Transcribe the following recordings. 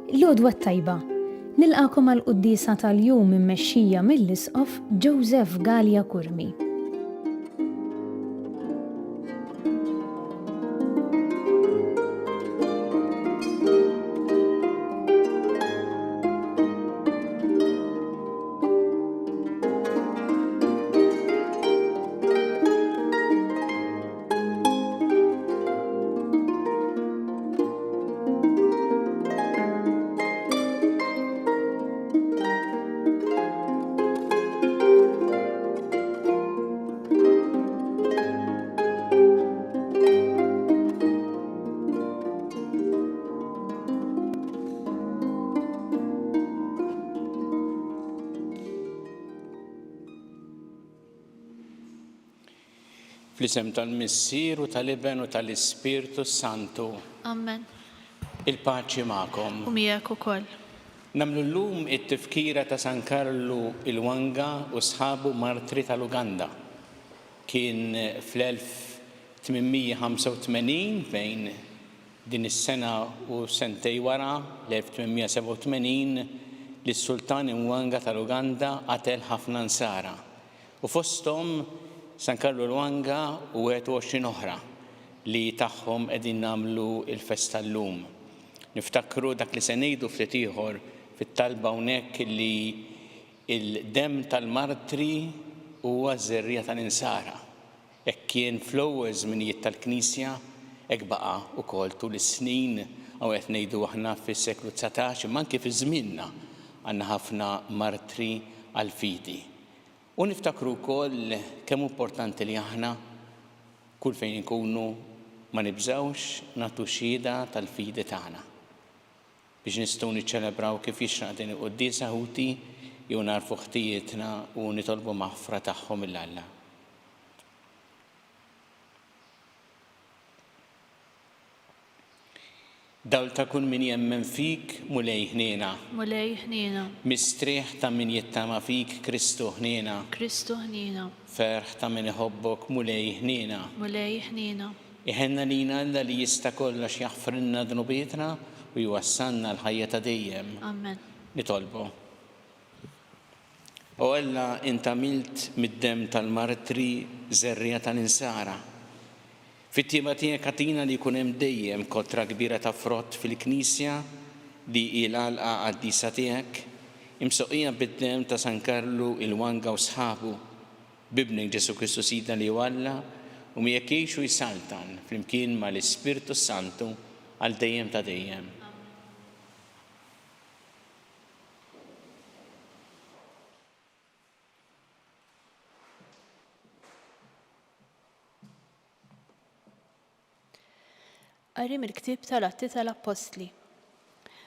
L-għodwa t-tajba. Nilqagħkom għall-quddiesa tal-jum immexxija mill-Isqof Joseph Galea Curmi. Fl-isem tal-Missier u tal-Iben u tal-Ispirtu s-Santu. Amen. Il-paċi magħkom. U miegħek ukoll. Nagħmlu llum it-tifkira ta' San Karlu Lwanga u sħabu martri tal-Uganda. Kien fl-1885 fejn din is-sena u sentej wara, l-1887, li s-Sultan Mwanga tal-Uganda qatel ħafna Nsara. U fosthom San Karlu Lwanga u 21 oħra li tagħhom qegħdin nagħmlu l-festa llum. Niftakru dak li se ngħidu ftit ieħor fit-talba hawnhekk li l-demm tal-martri huwa ż-żerriegħa tal-insara. Hekk kien fl-ewwel żminijiet tal-Knisja, hekk baqa' wkoll tul is-snin, hawn qed ngħidu aħna fis-seklu 19, imma anki fi żmienna għandna ħafna martri għall-fidi. U niftakru wkoll kemm hu importanti li aħna, kull fejn inkunu, ma nibżgħux nagħtu xhieda tal-fidi tagħna. Biex nistgħu niċċelebraw kif jixraq din il-quddiesa, ħuti, jew nagħrfu ħtijietna u nitolbu maħfra tagħhom 'il Alla. Dawl ta' kull min jemmen fik, Mulej ħniena. Mulej ħniena. Mistrieħ ta' min jittama fik, Kristu ħniena. Kristu ħniena. Ferħ ta' min iħobbok, Mulej ħniena. Mulej ħniena. Iħenn għalina Alla li jista' kollox jaħfrilna dnubietna u jwassalna għall-ħajja ta' dejjem. Amen. Nitolbu. O Alla, int għamilt mid-demm tal-martri żerriegħa tal-insara. Fit-tjieba tiegħek agħtina li jkun hemm dejjem kotra kbira ta' frott fil-Knisja li hi l-għalqa qaddisa tiegħek, imsoqqija bid-demm ta' San Karlu il-Wanga u sħabu, b'Ibnek Ġesù Kristu Sidna li hu Alla u miegħek jgħix u jsaltan flimkien ma' l-Ispirtu s-Santu għal dejjem ta' dejjem. Qari mill-Ktieb tal-Atti tal-Appostli.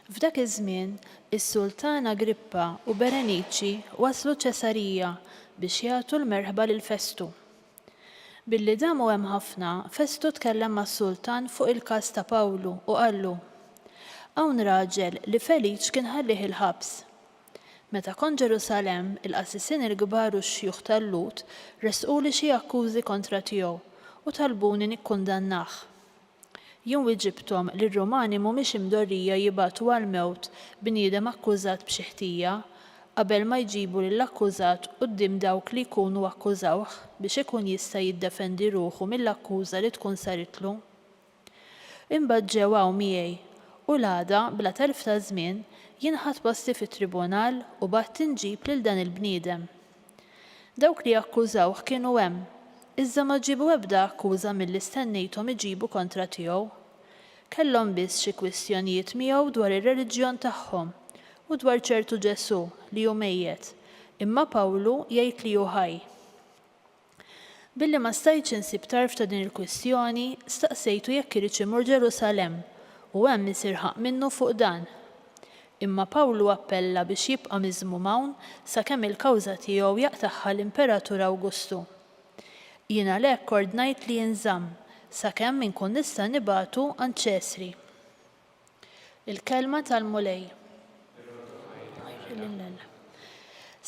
F'dak iż-żmien, is-sultan Agrippa u Bereniċi waslu Ċesarija biex jagħtu l-merħba lil Festu. Billi damu hemm ħafna, Festu tkellem mas-sultan fuq il-każ ta' Pawlu u qallu, Hawn raġel li Feliċ kien ħallieh il-ħabs. Meta kont Ġerusalemm, il-qassisin il-kbar u x-xjuħ tal-Lhud ressquli xi akkużi kontra tiegħu u talbuni nikkundannah. Jien wiġibthom li r-Rumani mhumiex imdorrija jibagħtu għall-mewt bniedem akkużat b'xi ħtija, qabel ma jġibu lill-akkużat quddiem dawk li jkunu akkużawh biex ikun jista' jiddefendi ruħu mill-akkuża li tkun saritlu. Imbagħad ġew hawn miegħi, u l-għada, bla telf ta' żmien, jien ħadt posti fit-tribunal u bgħatt inġib lil dan il-bniedem. Dawk li akkużawh kienu hemm, iżda ma ġiebu ebda akkuża milli stennejthom iġibu kontra tiegħu. Kellhom biss xi kwistjonijiet miegħu dwar ir-reliġjon tagħhom u dwar ċertu Ġesù li hu mejjet, imma Pawlu jgħid li hu ħaj. Billi ma stajtx insib tarf ta' din il-kwistjoni, staqsejtu jekk iridx imur Ġerusalemm u hemm isir ħaqq minnu fuq dan. Imma Pawlu appella biex jibqa' miżmum hawn sakemm il-kawża tiegħu jaqtagħha l-Imperatur Awgustu. Jien għalhekk ordnajt li jinżamm sakemm inkun nista' nibagħtu għand Ċesri. Il-Kelma tal-Mulej.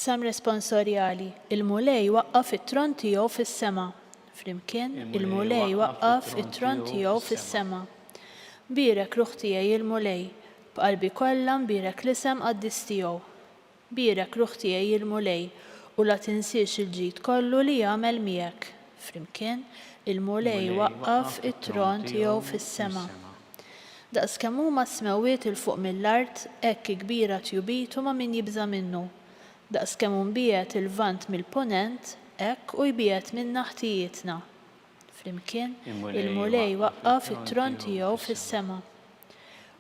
Salm responsorjali, Il-Mulej waqqaf it-tron tiegħu fis-sema. Flimkien, Il-Mulej waqqaf it-tron tiegħu fis-sema. Bierek ruħ tiegħi il-Mulej. B'qalbi kollha nbierek l-isem qaddis tiegħu. Bierek ruħ tiegħi il-Mulej, u la tinsiex il-ġid kollu li għamel miegħek. Flimkien, il-Mulej waqqaf it-tron tiegħu fis-sema. Daqs kemm huma s-smewwiet 'il fuq mill-art, hekk hi kbira tjubitu ma' min jibża' minnu. Daqs kemm hu mbiegħed il-Lvant mill-Punent, hekk hu jbiegħed minna ħtijietna. Flimkien, il-Mulej waqqaf it-tron tiegħu fis-sema.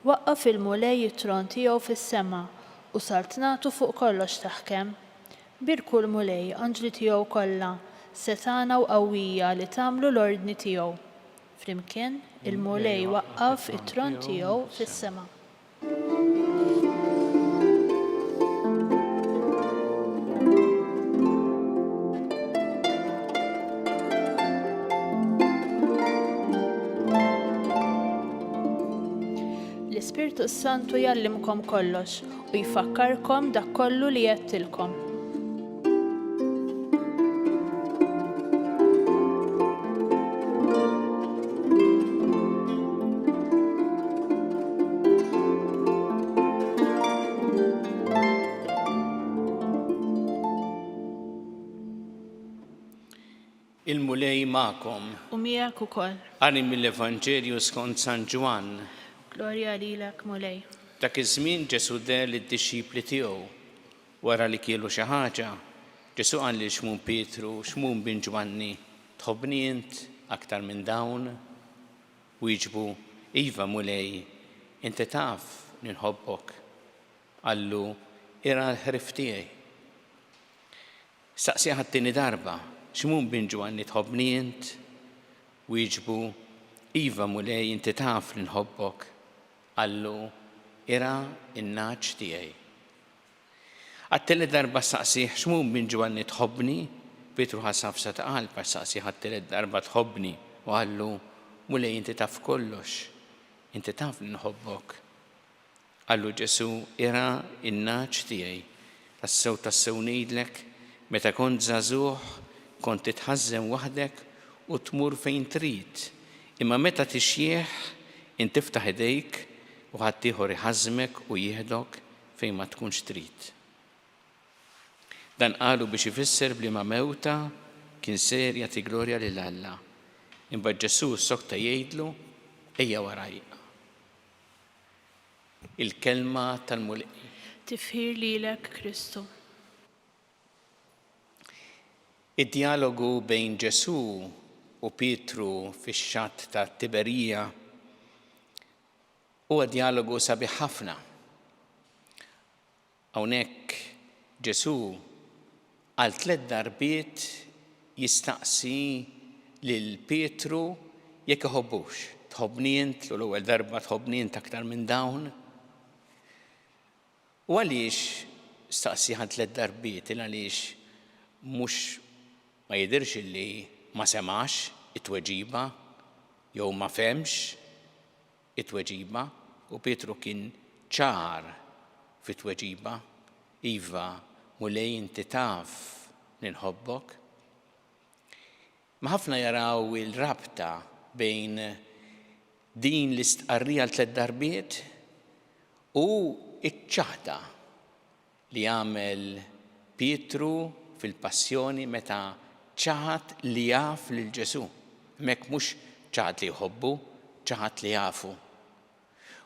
Waqqaf il-Mulej it-tron tiegħu fis-sema, u saltnatu fuq kollox taħkem. Bierku l-Mulej, anġli tiegħu kollha, setgħana u qawwija li tagħmlu l-ordni tiegħu. Flimkien, il-Mulej waqqaf it-tron tiegħu fis-sema. L-Ispirtu s-Santu jgħallimkom kollox u jfakkarkom dak kollu li għedtilkom. Il-Mulej magħkom. U miegħek ukoll. Qari mill-Evanġelju skont San Ġwann. Glorja lilek, Mulej. Dak iż-żmien Ġesù deher lid-dixxipli tiegħu. Wara li kielu xi ħaġa, Ġesù qal lil Xmun Pietru, Xmun bin Ġwanni, tħobbni int aktar minn dawn? Wieġbu, Iva, Mulej, inti taf li nħobbok. Qallu, Irgħa l-ħrief tiegħi. Staqsieh għat-tieni darba, Xmun bin Ġwanni, tħobbni int? Wieġbu, Iva, Mulej, inti taf li nħobbok. Qallu, Irgħa n-nagħaġ tiegħi. Għat-tielet darba staqsieh, Xmun bin Ġwanni, tħobbni? Pietru ħass għafsa ta' qalb għax staqsieh għat-tielet darba, Tħobbni? U qallu, Mulej, inti taf kollox, inti taf li nħobbok. Qallu Ġesù, Irgħa n-nagħaġ tiegħi. Tassew, tassew ngħidlek, meta kont żagħżugħ, kont titħażżem waħdek u tmur fejn trid, imma meta tixjieħ, int tiftaħ idejk u ħaddieħor iħażżmek u jieħdok fejn ma tkunx trid. Dan qalu biex ifisser b'liema mewta kien ser jagħti glorja lil Alla. Imbagħad Ġesù ssokta jgħidlu, Ejja warajja. Il-kelma tal-Mulej. Tifħir lilek, Kristu. Id-djalogu bejn Ġesù u Pietru fix-xatt ta' Tiberija Huwa djalogu sabiħ ħafna. Hawnhekk Ġesù għal tlett darbiet jistaqsi lil Pietru jekk iħobbux. Tħobbni int? L-ewwel darba tħobbni int aktar minn dawn? U għaliex staqsih għal tlett darbiet? Il għaliex mhux ma jidhirx illi ma semax it-tweġiba jew ma fehmx it-tweġiba, u Pietru kien ċar fit-tweġiba, Iva, Mulej inti taf li nħobbok. Ma ħafna jaraw il-rabta bejn din l-istqarrija l tlett darbiet u ċ-ċaħda li għamel Pietru fil-passjoni meta ċaħad li jaf lil Ġesù. Hemmhekk mhux ċaħad li jħobbu, ċaħad li jafu.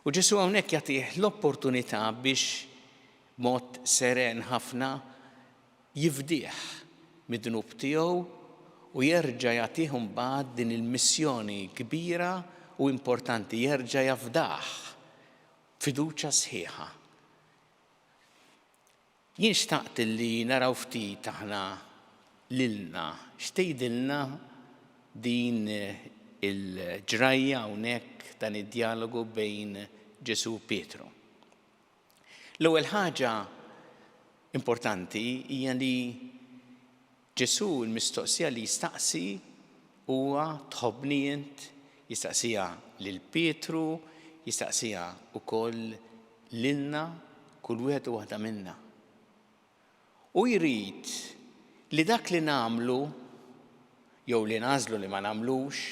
U Ġesù hawnhekk jagħtih l-opportunità biex b'mod seren ħafna jifdih mid-dnub tiegħu u jerġa' jagħtih imbagħad din il-missjoni kbira u importanti, jerġa' jafdah b'fiduċja sħiħa. Jien xtaqt li naraw ftit aħna lilna, x'tgħidilna din il-ġrajja hawnhekk dan id-djalogu bejn Ġesù u Pietru. L-ewwel ħaġa importanti hija li Ġesù l-mistoqsija li jistaqsi huwa tħobbni int? Jistaqsiha lil Pietru, jistaqsiha wkoll lilna, kull wieħed u waħda minna. Hu jrid li dak li nagħmlu jew li nagħżlu li ma nagħmlux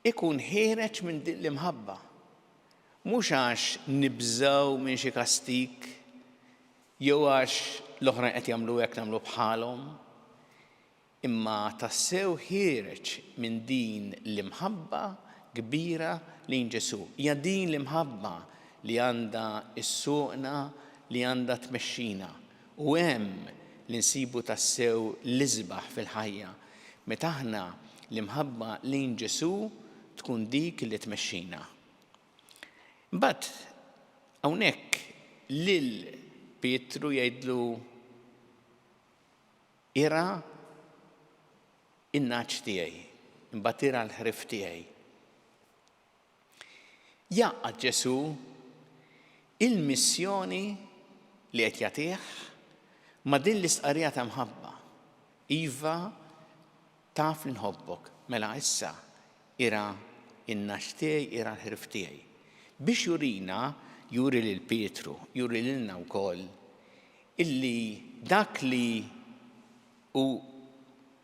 ikun ħiereġ minn din l-imħabba. Mhux għax nibżgħu minn xi kastig jew għax l-oħrajn qed jagħmlu hekk nagħmlu bħalhom, imma tassew ħiereġ minn din l-imħabba kbira lejn Ġesù. Hija din l-imħabba li għandha ssuqna, li għandha tmexxina. U hemm li nsibu tassew l-isbaħ fil-ħajja, meta aħna l-imħabba lejn Ġesù tkun dik li tmexxina. Imbagħad hawnhekk lil Pietru jgħidlu ira in-nagħaġ tiegħi, imbagħad ira l-ħrief tiegħi. Jgħaqqad Ġesù il-missjoni li qed jagħtih ma' din l-istqarrija ta' mħabba. Iva, taf li nħobbok, mela issa ira n-nagħaġ tiegħi, ira l-ħrief tiegħi. Biex jurina, juri lil Pietru, juri lilna wkoll, illi dak li hu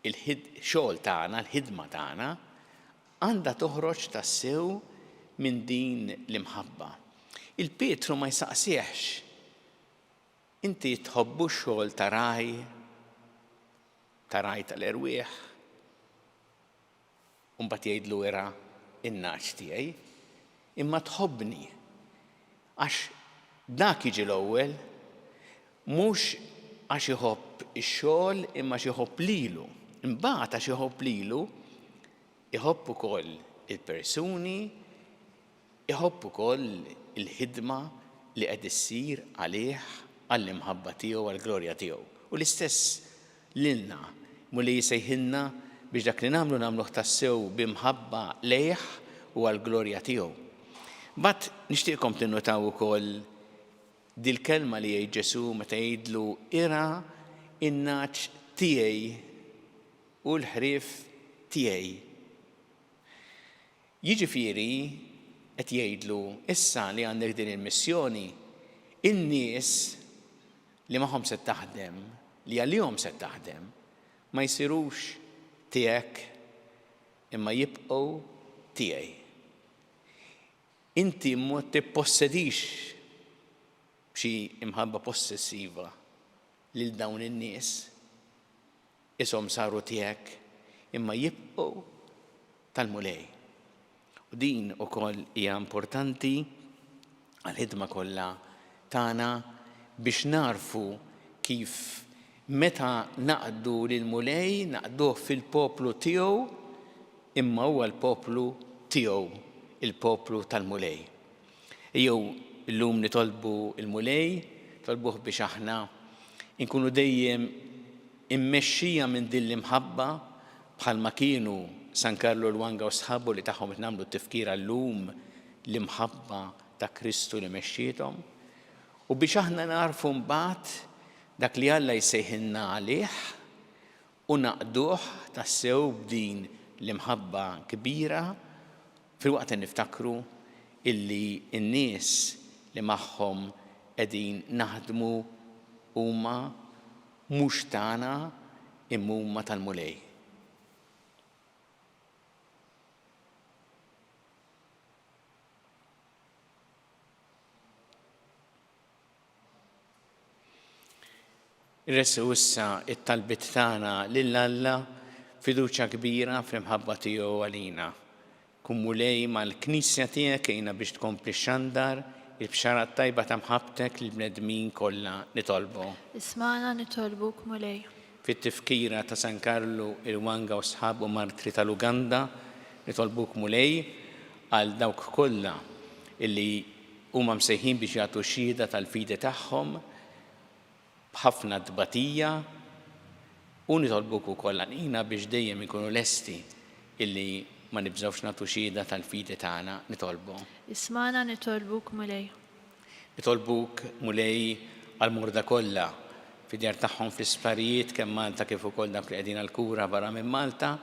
l-xogħol tagħna, l-ħidma tagħna, għandha toħroġ tassew minn din l-imħabba. Il-Pietru ma jsaqsihx, Inti tħobbu x-xogħol ta' ragħaj, ta' ragħaj tal-erwieħ? U mbagħad jgħidlu ira n-nagħaġ tiegħi, imma tħobbni. Għax dak jiġi l-ewwel, mhux għax iħobb ix-xogħol imma għax iħobb lilu. Imbagħad għax iħobb lilu, iħobb ukoll il-persuni, Iħobb ukoll il-ħidma li qed issir għalih, għall-imħabba tiegħu, għall-glorja tiegħu. U l-istess lilna, Mulej isejħilna biex dak li nagħmlu nagħmluh tassew bi mħabba lejh u għall-glorja tiegħu. Mbagħad nixtieqkom tinnutaw ukoll dil-kelma li jgħid Ġesù meta jgħidlu ira in-nagħaġ tiegħi u l-ħrief tiegħi. Jiġifieri, qed jgħidlu, issa li għandek din il-missjoni, in-nies li magħhom se taħdem, li għalihom se taħdem, ma jsirux tiegħek imma jibqgħu tiegħi. Inti ma tippossedix b'xi imħabba possessiva lil dawn in-nies, Ishom saru tiegħek, imma jibqgħu tal-Mulej. U din ukoll hija importanti għall-ħidma kollha tagħna biex nagħrfu kif meta naqdu lill-Mulej, naqduh fil-poplu tiegħu, imma huwa l-poplu tiegħu, il-poplu tal-Mulej. Ejjew illum nitolbu l-Mulej, nitolbuh biex aħna nkunu dejjem immexxija minn din l-imħabba bħalma kienu San Karlu Lwanga u sħabu li tagħhom qed nagħmlu t-tifkira llum l-imħabba ta' Kristu li mexxiethom u biex aħna nagħrfu mbagħad dak li Alla jsejħilna għalih u naqduh tassew b'din l-imħabba kbira filwaqt li niftakru illi n-nies li magħhom qegħdin naħdmu huma mhux tagħna imma huma tal-Mulej. Iressqu issa t-talbiet tagħna lil Alla b'fiduċja kbira fl-imħabba tiegħu għalina. Kun Mulej mal-Knisja tiegħek għinna biex tkompli xxandar il-bxara t-tajba ta' mħabbtek lill-bnedmin kollha nitolbu. Ismagħna nitolbuk Mulej. Fit-tifkira ta' San Karlu Lwanga u sħabu martri tal-Uganda, nitolbuk Mulej għal dawk kollha li huma msejħin biex jagħtu xhieda tal-fidi tagħhom b'ħafna tbatija u nitolbuk ukoll għalina biex dejjem inkunu lesti illi ma nibżgħux nagħtu xhieda tal-fidi tagħna. Nitolbu. Ismagħna nitolbuk, Mulej. Nitolbuk, Mulej, għall-morda kollha fid-djar tagħhom fl-isptarijiet kemm Malta kif ukoll dawk li qegħdin għall-kura barra minn Malta,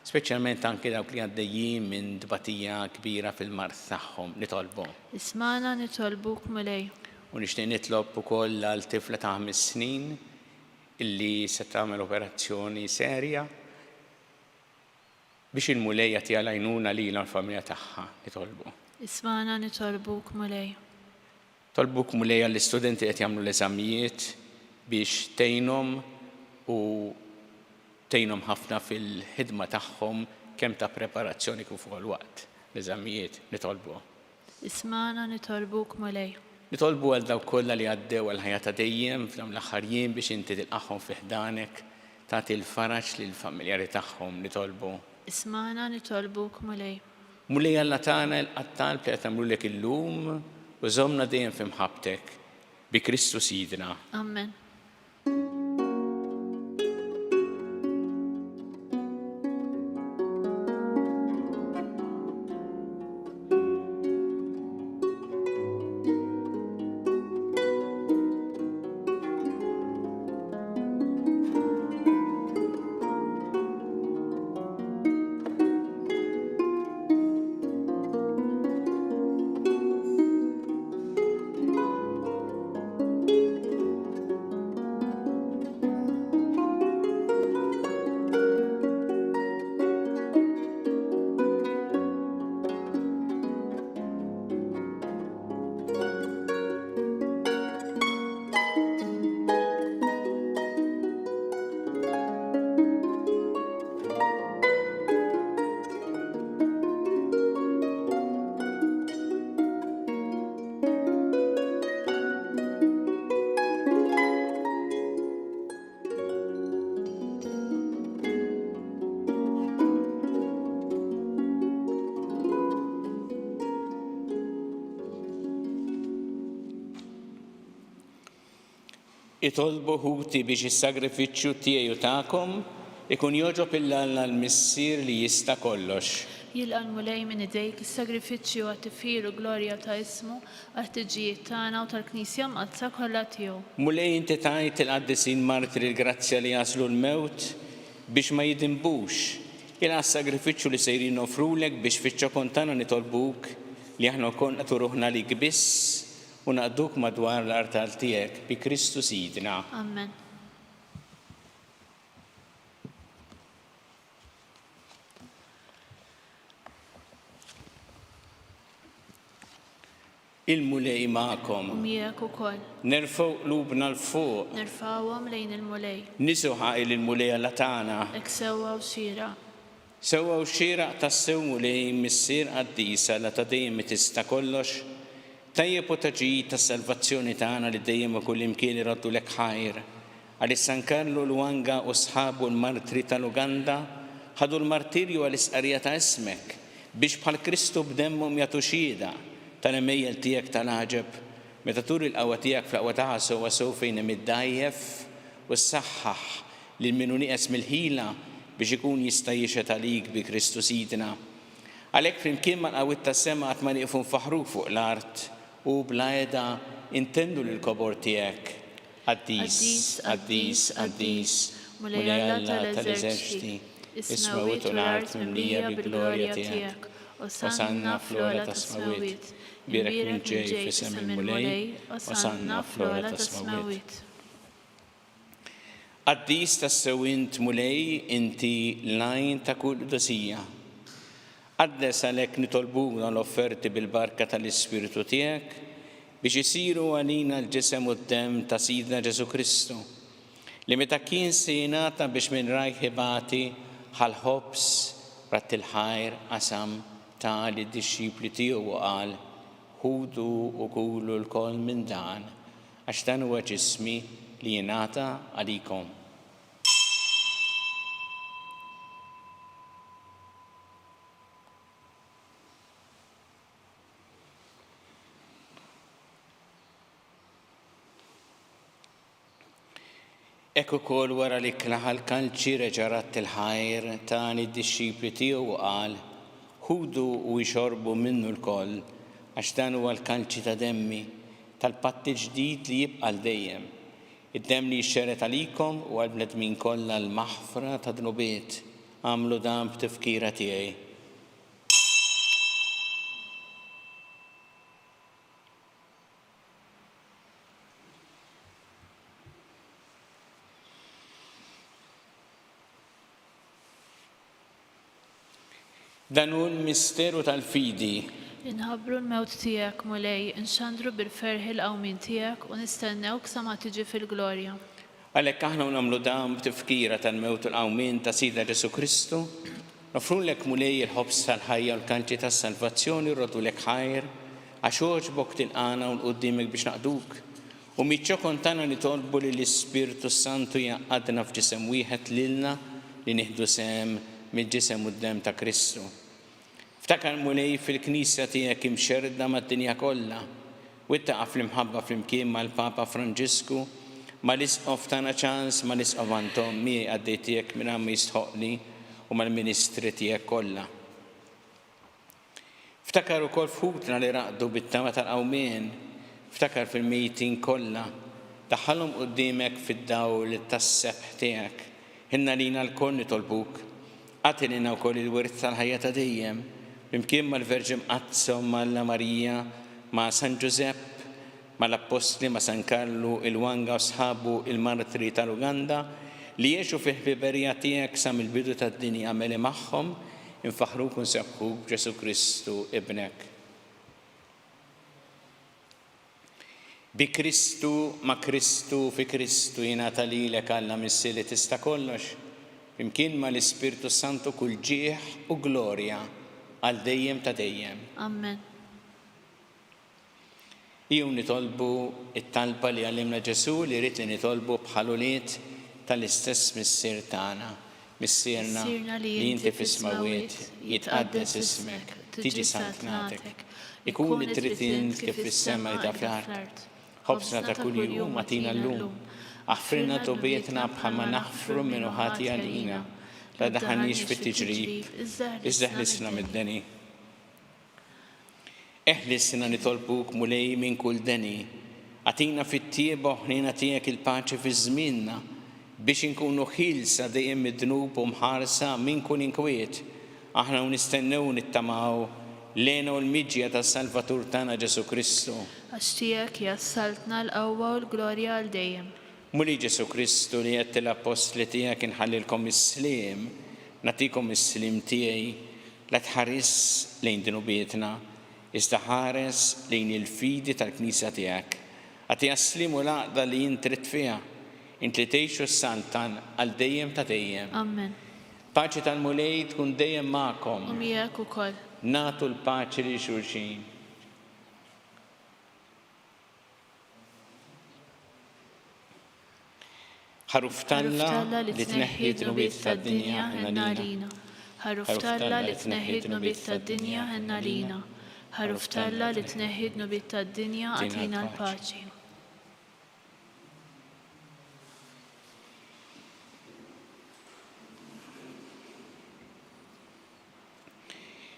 speċjalment anki dawk li għaddejjin minn tbatija kbira fil-mard tagħhom. Nitolbu. Ismagħna nitolbuk, Mulej. U nixtieq nitlob ukoll għal tifla ta' ħames snin illi se tagħmel operazzjoni serja biex il-Mulej jagħtiha l-għajnuna lilha u l-familja tagħha. Nitolbu. Ismagħna nitolbuk, Mulej. Nitolbuk, Mulej, għall-istudenti li qed jagħmlu l-eżamijiet biex tgħinhom u tgħinhom ħafna fil-ħidma tagħhom kemm ta' preparazzjoni kif ukoll waqt l-eżamijiet. Nitolbu. Ismagħna nitolbuk, Mulej. Nitolbu għal dawk kollha li għaddew għall-ħajja ta' dejjem f'dawn l-aħħar jiem biex inti tilqagħhom fi ħdanek, tagħti l-faraġ lill-familjari tagħhom. Nitolbu. Ismagħna nitolbuk, Mulej. Mulej Alla tagħna ilqa' t-talb li qed nagħmlulek illum u żommna dejjem fi mħabbtek. Bi Kristu Sidna. Amen. Itolbu ħuti biex is-sagrifiċċju tiegħi u tagħkom ikun jogħġob 'il Alla l-Missier li jista' kollox. Jilqa' l-Mulej minn idejk is-sagrifiċċju għat-tifħir u glorja ta' ismu, għall-ħtiġijiet tagħna u tal-Knisja Mqaddsa kollha tiegħu. Mulej inti tajt il-qaddisin martri l-grazzja li jagħżlu l-mewt biex ma jidinbux. Ilqa' s-sagrifiċċju li sejrin noffrulek biex fiċ-ċokon tagħna nitolbuk li aħna wkoll nagħtu ruħna għalik biss U naqduk madwar l-artal tiegħek bi Kristu Sidna. Amen. Il-Mulej magħkom. U miegħek ukoll. Nerfgħu qlubna 'l fuq. Nerfgħuhom lejn il-Mulej. Niżgħu ħaqi lill-Mulej Alla tagħna. Hekk sewwa u xieraq. Sewwa u xieraq tassew Mulej, Missier qaddis, Alla ta' dejjem li tista' kollox, tajjeb u ta' ġid tas-salvazzjoni tagħna li dejjem u kullimkien iroddulek ħajr, għaliex San Karlu Lwanga u sħabu l-martri tal-Uganda ħadu l-martirju għall-istqarrija ta' ismek, biex bħal Kristu b'demmhom jagħtu xhieda tal-għemejjel tiegħek tal-għaġeb, meta turi l-qawwa tiegħek fl-aqwa tagħha sewwasew fejn hemm id-dgħajjef u ssaħħaħ Lil min hu nieqes mill-ħila biex ikun jista' jixhed għalik bi Kristu Sidna. Għalhekk flimkien mal-qawwiet tas-sema qatt ma nieqfu nfaħħruk fuq l-art u bla heda intennu lill-kobor tiegħek, Qaddis, qaddis, qaddis, Mulej Alla tal-eżerċti, is-smewwiet u l-art mimlija bil-glorja tiegħek. Osanna fl-ogħla tas-smewwiet. Bierek min ġej f'isem il-Mulej, Osanna fl-ogħla tas-smewwiet. Qaddis tassew int, Mulej, inti l-għajn ta' kull qdusija. Qaddes għalhekk nitolbuk dawn l-offerti bil-barka tal-Ispirtu tiegħek biex isiru għalina l-ġisem u d-demm ta' Sidna Ġesù Kristu, li meta kien se jingħata biex minn rajh ibati, ħa l-ħobż, radd il-ħajr, qasam, ta lid-dixxipli tiegħu u qal, Ħudu u kulu lkoll minn dan, Għax dan huwa ġismi li jingħata għalikom. Hekk ukoll wara li klaħa l-kalċi reġa' radd il-ħajr, ta lid-dixxipli tiegħu u qal, Ħudu u ixorbu minnu lkoll, għax dan huwa l-kalċi ta' demmi, tal-patt il-ġdid li jibqa' għal dejjem, id-demm li jixxerred għalikom u għall-bnedmin kollha għall-maħfra tad-dnubiet. Agħmlu dan b'tifkira tiegħi. Dan hu l-misteru tal-fidi. Inħabbru l-mewt tiegħek, Mulej, inxandru bil-ferħ il-qawmien tiegħek u nistennewk sa ma tiġi fil-glorja. Għalhekk aħna u nagħmlu dan b'tifkira tal-mewt u l-qawmien ta' Sidna Ġesù Kristu, noffrulek Mulej il-ħobż tal-ħajja u l-kalċi tas-salvazzjoni u rroddulek ħajr għax għoġbok tilqagħna hawn quddiemek biex naqduk. U miċ-ċokon tagħna nitolbu li l-Ispirtu s-Santu jgħaqqadna f'ġisem wieħed lilna li nieħdu sehem mill-ġisem u d-demm ta' Kristu. Ftakar Mulej fil-Knisja tiegħek imxerrda mad-dinja kollha, wettaqha fl-imħabba flimkien mal-Papa Franġisku, mal-Isqof tagħna Charles, mal-Isqof Anton, miegħi qaddej tiegħek mingħajr ma jistħoqqli, u mal-ministri tiegħek kollha. Ftakar ukoll f'ħutna li raqdu bit-tama tal-qawmien, ftakar fil-mejtin kollha, daħħalhom quddiemek fid-dawl tas-sebħ tiegħek. Ħenn għalina lkoll nitolbuk. Agħti lilna wkoll il-wirt tal-ħajja ta' dejjem, flimkien mal-Verġni Mqaddsa Omm Alla Marija, ma' San Ġużepp, mal-Appostli, ma' San Karlu il-Wanga u sħabu il-martri tal-Uganda, li għexu fil-ħbiberija tiegħek sa mill-bidu tad-dinja, agħmel li magħhom infaħħruk u nsebbħuk b'Ġesù Kristu Ibnek. Bi Kristu, ma' Kristu, fi Kristu jingħata lilek Alla Missier li tista' kollox, flimkien mal-Ispirtu s-Santu kull ġieħ u glorja għal dejjem ta' dejjem. Amen. Ejjew nitolbu t-talba li għallimna Ġesù li ried li nitolbu bħal ulied tal-istess Missier tagħna. Missierna li inti fis-smewwiet, jitqaddes ismek, tiġi saltnatek, ikun li trid int kif fis-sema jda fl-art. Ħobżna ta' kuljum agħtina llum. Aħfrilna dnubietna bħalma naħfru min hu ħati għalina. La daħħalniex fit-tiġrib, iżda ħlisna mid-deni. Eħlisna nitolbuk, Mulej, minn kull deni. Agħtina fit-tjieba u ħniena tiegħek il-paċi fi żmienna, biex inkunu ħielsa dejjem mid-dnub u mħarsa minn kull inkwiet, aħna u nistennew u nittamaw l-hena u l-miġja tas-Salvatur tagħna Ġesù Kristu. Għax tiegħek hija s-saltna, l-qawwa u l-glorja għal dejjem. Mulej Ġesù Kristu li għedt lill-appostli tiegħek inħallilkom is-sliem, nagħtikom is-sliem tiegħi, La tħarisx lejn dnubietna, iżda ħares lejn il-fidi tal-Knisja tiegħek. Agħtiha s-sliem u l-għaqda li int trid fiha, int li tgħix u ssaltan għal dejjem ta' dejjem. Amen. Paċi tal-Mulej tkun dejjem magħkom. U miegħek ukoll. Nagħtu l-paċi lil xulxin. Ħaruf t'Alla li tneħħi d-dnubiet tad-dinja, ħenn għalina. Ħaruf t'Alla li tneħħi d-dnubiet tad-dinja, ħenn għalina. Ħaruf t'Alla li tneħħi d-dnubiet tad-dinja, agħtina l-paċi.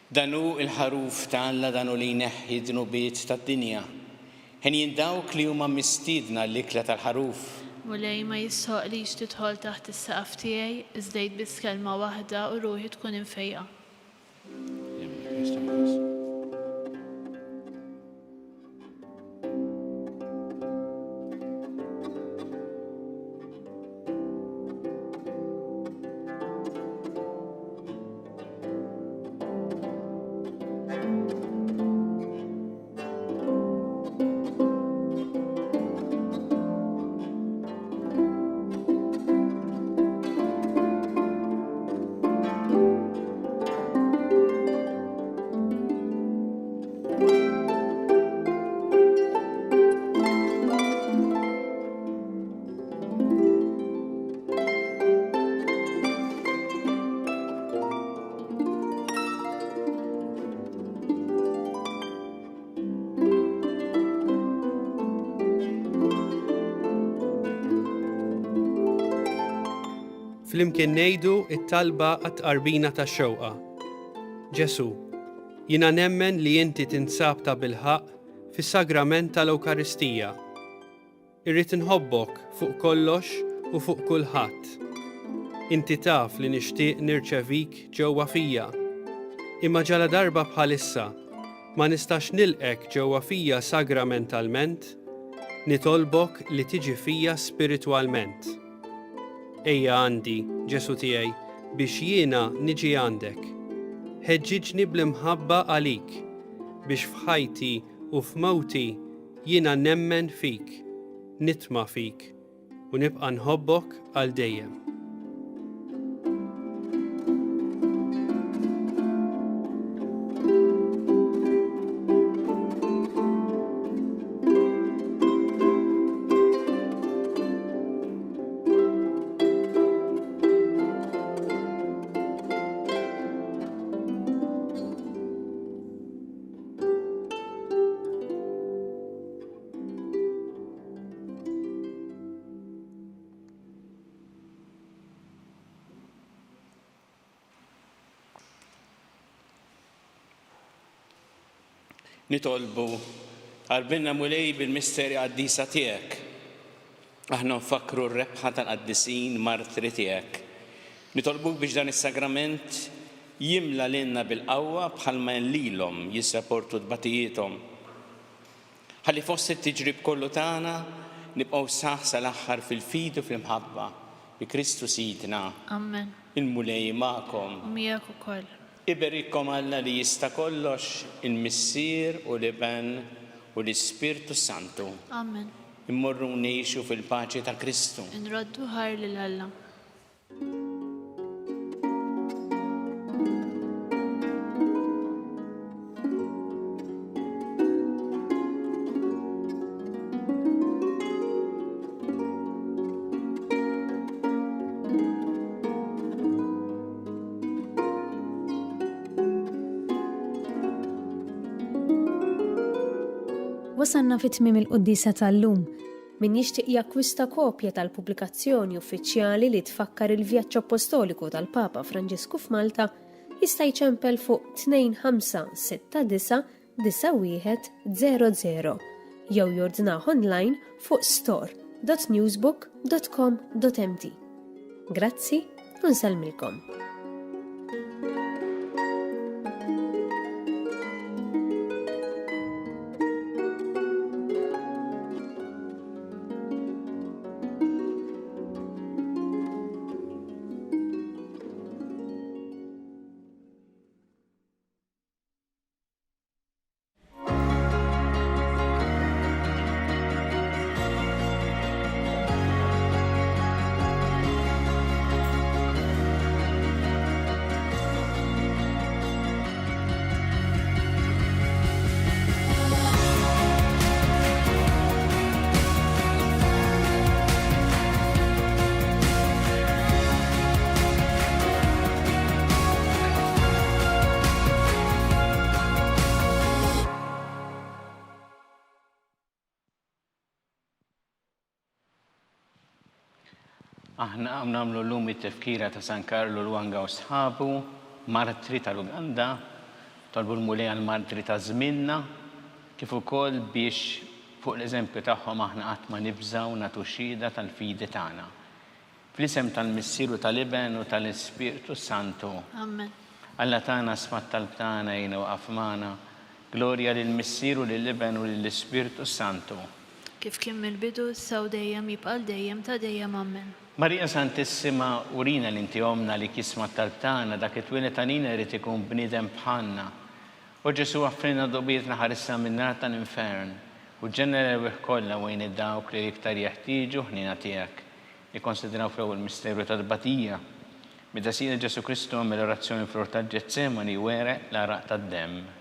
Dan hu l-Ħaruf ta' Alla, dan hu li jneħħi d-dnubiet tad-dinja. Henjin dawk li huma mistiedna għall-ikla tal-Ħaruf. Mulej, ma jistħoqqlix tidħol taħt is-saqaf tiegħi, iżda għid biss kelma waħda u ruħi tkun imfejqa. Flimkien ngħidu t-talba għat-tqarbina tax-xewqa. Ġesù, jiena nemmen li inti tinsab tabilħaqq fis-sagrament tal-Ewkaristija. Irrid inħobbok fuq kollox u fuq kulħadd. Inti taf li nixtieq nirċevik ġewwa fija. Imma ġaladarba bħalissa ma nistax nilqgħek ġewwa fija sagramentalment, nitolbok li tiġi fija spiritwalment. Ejja għandi, Ġesù tiegħi, biex jiena niġi għandek. Ħeġġiġni bl-imħabba għalik. biex f'ħajti u f'mewti jiena nemmen fik, nitma' fik, u nibqa' nħobbok għal dejjem. Nitolbu, Qalbinna Mulej bil-misteri qaddisa tiegħek. Aħna nfakkru r-rebħa tal-qaddisin martri tiegħek. Nitolbuk biex dan is-sagrament jimla lilna bil-qawwa bħalma għen lilhom jissaportu tbatijiethom. Ħalli fost it-tiġrib kollu tagħna nibqgħu sħaħ sal-aħħar fil-fidi u fl-imħabba, bi Kristu Sidna. Amen. Il-Mulej magħkom. U miegħek ukoll. Iberikkom Alla li jista' kollox, il-Missier u l-Iben u l-Ispirtu s-Santu. Amen. Immorru ngħixu fil-paċi ta' Kristu. Inroddu ħajr lil Alla. Wasalna fi tmiem il-quddiesa tal-lum. Min jixtieq jakkwista kopja tal-pubblikazzjoni uffiċjali li tfakkar il-vjaġġ appostoliku tal-Papa Franġisku f'Malta jista' jċempel fuq 2569 9100 jew jordnah online fuq store.newsbook.com.mt. Grazzi u nsellmilkom. Aħna hawn nagħmlu llum it-tifkira ta' San Karlu Lwanga u sħabu, martri tal-Uganda, tolbu l-Mulej għall-martri ta' żmienna, kif ukoll biex fuq l-eżempju tagħhom aħna qatt ma nibżgħu nagħtu xhieda tal-fidi tagħna. Fl-isem tal-Missier u tal-Iben u tal-Ispirtu s-Santu. Amen. Alla tagħna sma' t-talb tagħna għinna u qaf magħna. Glorja lill-Missier u lill-Iben u lill-Ispirtu s-Santu. Kif kien mill-bidu, issa u dejjem, jibqa' għal dejjem ta' dejjem. Amen. Marija Santissima, urina li inti Ommna li jisma' t-talb tagħna, dak li twieled għalina jrid ikun bniedem bħalna. O Ġesù aħfrilna dnubietna ħarisna min-nar tal-infern, u ġenna l-erwieħ kollha u għin dawk li l-iktar jeħtieġu ħniena tiegħek. Nikkonsidraw fl-ewwel misteru tat-tbatija, meta Sidna Ġesù Kristu għamel orazzjoni fl-ort tal-Ġetsemani u għereq l-għaraq tad-demm.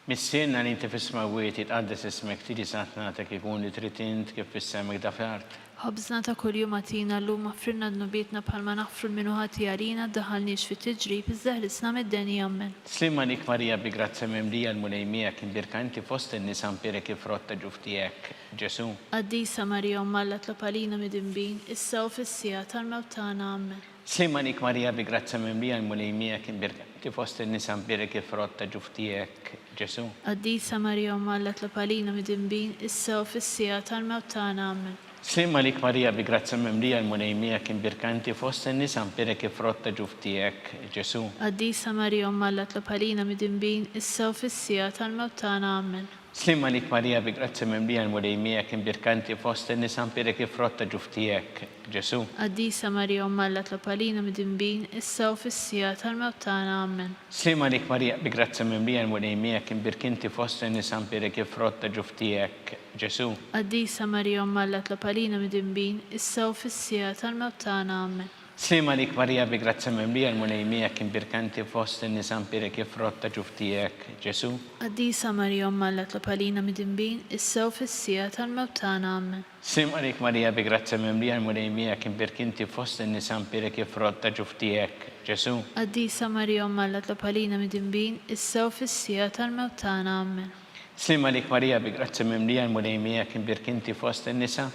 Missierna li inti fis-smewwiet, jitqaddes ismek, tiġi saltnatek, ikun li trid int kif fis-sema hekk fl-art. Ħobżna ta' kuljum agħtina llum, aħfrilna dnubietna bħalma naħfru 'l min hu ħati għalina, ddaħħalniex fit-tiġrib, iżda ħlisna mid-deni. Ammen. Sliem għalik Marija bi grazzja mimlija l-Mulej miegħek, imbierka inti fost in-nisa mbierek il-frott ta' ġuf tiegħek, Ġesù. Qaddisa Marija Omm Alla tlob għalina midinbin, issa u fis-siegħa tal-mewt tagħna. Ammen. Sliem għalik Marija bi grazzja mimlija l-Mulej miegħek, imbierka inti fost in-nisa mbierek il-frott ta' ġuf tiegħek, Ġesù. Qaddisa Marija Omm Alla tlob għalina midinbin, issa u fis-siegħa tal-mewt tagħna. Ammen. Sliem għalik Marija bi grazzja mimlija l-Mulej miegħek, imbierka inti fost in-nisa mbierek il-frott ta' ġuf tiegħek, Ġesù. Qaddisa Marija Omm Alla tlob għalina midinbin, issa u fis-siegħa tal-mewt tagħna. Ammen. Sliem għalik Marija bi grazzja mimlija l-Mulej miegħek imbierka inti fost in-nisa mbierek il-frott ta' ġuf tiegħek, Ġesù. Qaddisa Marija Omm Alla tlob għalina midinbin issa u fis-siegħa tal-mewt tagħna. Ammen. Sliem għalik Marija bi grazzja mimlija l-Mulej miegħek imbierka inti fost in-nisa mbierek il-frott ta' ġuf tiegħek, Ġesù. Qaddisa Marija Omm Alla tlob għalina midinbin issa u fis-siegħa tal-mewt tagħna. Ammen. Sliem għalik Marija bi grazzja mimlija l-Mulej miegħek imbierka inti fost in-nisa mbierek il-frott ta' ġuf tiegħek, Ġesù. Qaddisa Marija Omm Alla tlob għalina midinbin issa u fis-siegħa tal-mewt tagħna. Ammen. Sliem għalik Marija bi grazzja mimlija l-Mulej miegħek imbierka inti fost in-nisa mbierek il-frott ta' ġuf tiegħek, Ġesù. Qaddisa Marija Omm Alla tlob għalina midinbin issa u fis-siegħa tal-mewt tagħna. Ammen. Sliem għalik Marija bi grazzja mimlija l-Mulej miegħek imbierka inti fost in-nisa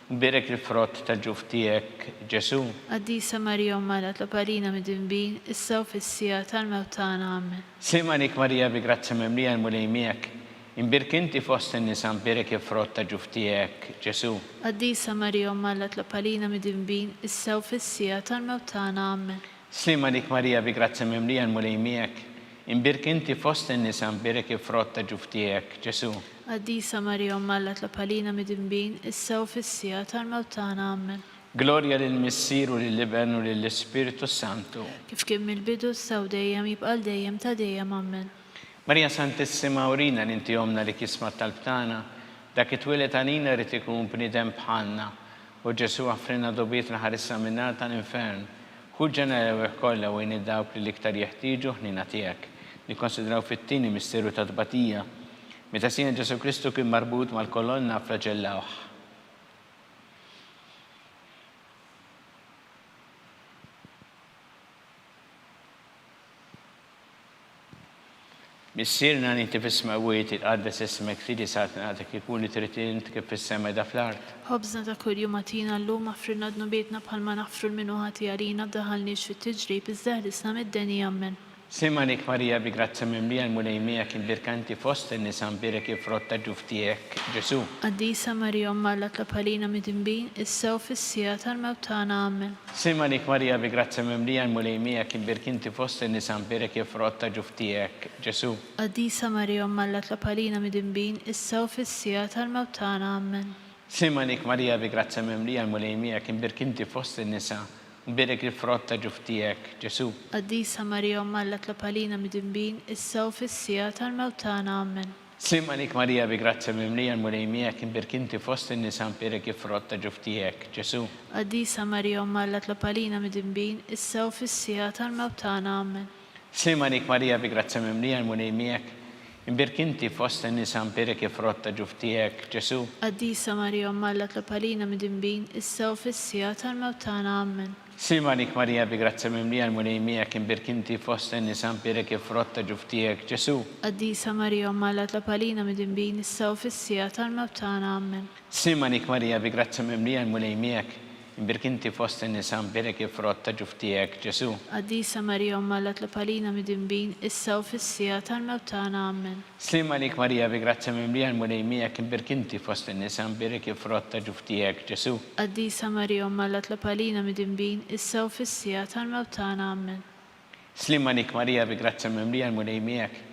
Mbierek il-frott tal-ġuf tiegħek, Ġesù. Qaddisa Marija Omm Alla tlob għalina midinbin, issa u fis-siegħa tal-mewt tagħna. Ammen. Sliem għalik Marija bi grazzja mimlija l-Mulej miegħek, imbierka inti fost in-nisa mbierek il-frott ta' ġuf tiegħek, Ġesù. Qaddisa Marija Omm Alla tlob għalina midinbin, issa u fis-siegħa tal-mewt tagħna. Ammen. Sliem għalik Marija bi grazzja mimlija l-Mulej miegħek, imbierka inti fost in-nisa mbierek il-frott ta' ġuf tiegħek, Ġesù. Qaddisa Marija Omm Alla tlob għalina midinbin, issa u fis-siegħa tal-mewt tagħna. Ammen. Glorja lill-Missier u lill-Iben u lill-Ispirtu s-Santu. Kif kien mill-bidu, issa u dejjem, jibqa' għal dejjem ta' dejjem. Ammen. Marija Santissima urina li inti Ommna li tisma' t-talb tagħna, dak li twieled għalina ried ikun bniedem bħalna. O Ġesù aħfrilna dnubietna ħarisna min-nar tal-infern. Ħu l-ġenna l-erwieħ kollha u għin lil dawk li l-iktar jeħtieġu l-ħniena tiegħek. Nikkonsidraw fit-tieni misteru ta' tbatija, meta Sidna Ġesù Kristu kien marbut mal-kolonna fflaġellawh. Missierna li inti fis-smewwiet, jitqaddes ismek, tiġi saltnatek, ikun li trid int kif fis-sema qiegħda fl-art. Ħobżna ta' kuljum agħtina llum, aħfrilna dnubietna bħalma naħfru 'l min hu ħati għalina, ddaħħalniex fit-tiġrib, iżda eħlisna mid-deni. Ammen. Sliem għalik Marija bi grazzja mimlija l-Mulej miegħek imbierka inti fost in-nisa mbierek il-frott ta' ġuf tiegħek, Ġesù. Qaddisa Marija Omm Alla tlob għalina midinbin, issa u fis-siegħa tal-mewt tagħna. Ammen. Sliem għalik Marija bi grazzja mimlija l-Mulej miegħek imbierka inti fost in-nisa mbierek il-frott ta' ġuf tiegħek, Ġesù. Qaddisa Marija Omm Alla tlob għalina midinbin, issa u fis-siegħa tal-mewt tagħna. Ammen. Sliem għalik Marija bi grazzja mimlija l-Mulej miegħek imbierka inti fost in-nisa Mbierek il-frott ta' ġuf tiegħek, Ġesù. Qaddisa Marija Omm Alla tlob għalina midinbin, issa u fis-siegħa tal-mewt tagħna. Ammen. Sliem għalik Marija bi grazzja mimlija l-Mulej miegħek imbierk inti fost in-nisa mbierek il-frott ta' ġuf tiegħek, Ġesù. Qaddisa Marija Omm Alla tlob għalina midinbin, issa u fis-siegħa tal-mewt tagħna. Ammen. Sliem għalik Marija bi grazzja mimlija l-Mulej miegħek, imbierk inti fost in-nisa mbierek il-frott ta' ġuf tiegħek, Ġesù. Qaddisa Marija Omm Alla tlob għalina midinbin, issa u fis-siegħa tal-mewt tagħna. Ammen. Sliem għalik Marija bi grazzja mimlija l-Mulej miegħek imbierk inti fost in-nisa mbierek il-frott ta' ġuf tiegħek, Ġesù. Qaddisa Marija Omm Alla tlob għalina midinbin, issa u fis-siegħa tal-mewt tagħna. Ammen. Sliem għalik Marija bi grazzja mimlija l-Mulej miegħek, Imbierk inti fost in-nisa mbierek il-frott ta' ġuf tiegħek, Ġesù. Qaddisa Marija Omm Alla tlob għalina midinbin, issa u fis-siegħa tal-mewt tagħna. Ammen. Sliem għalik Marija bi grazzja mimlija l-Mulej miegħek imbierk inti fost in-nisa mbierek il-frott ta' ġuf tiegħek, Ġesù. Qaddisa Marija Omm Alla tlob għalina midinbin, issa u fis-siegħa tal-mewt tagħna. Ammen. Sliem għalik Marija bi grazzja mimlija l-Mulej miegħek,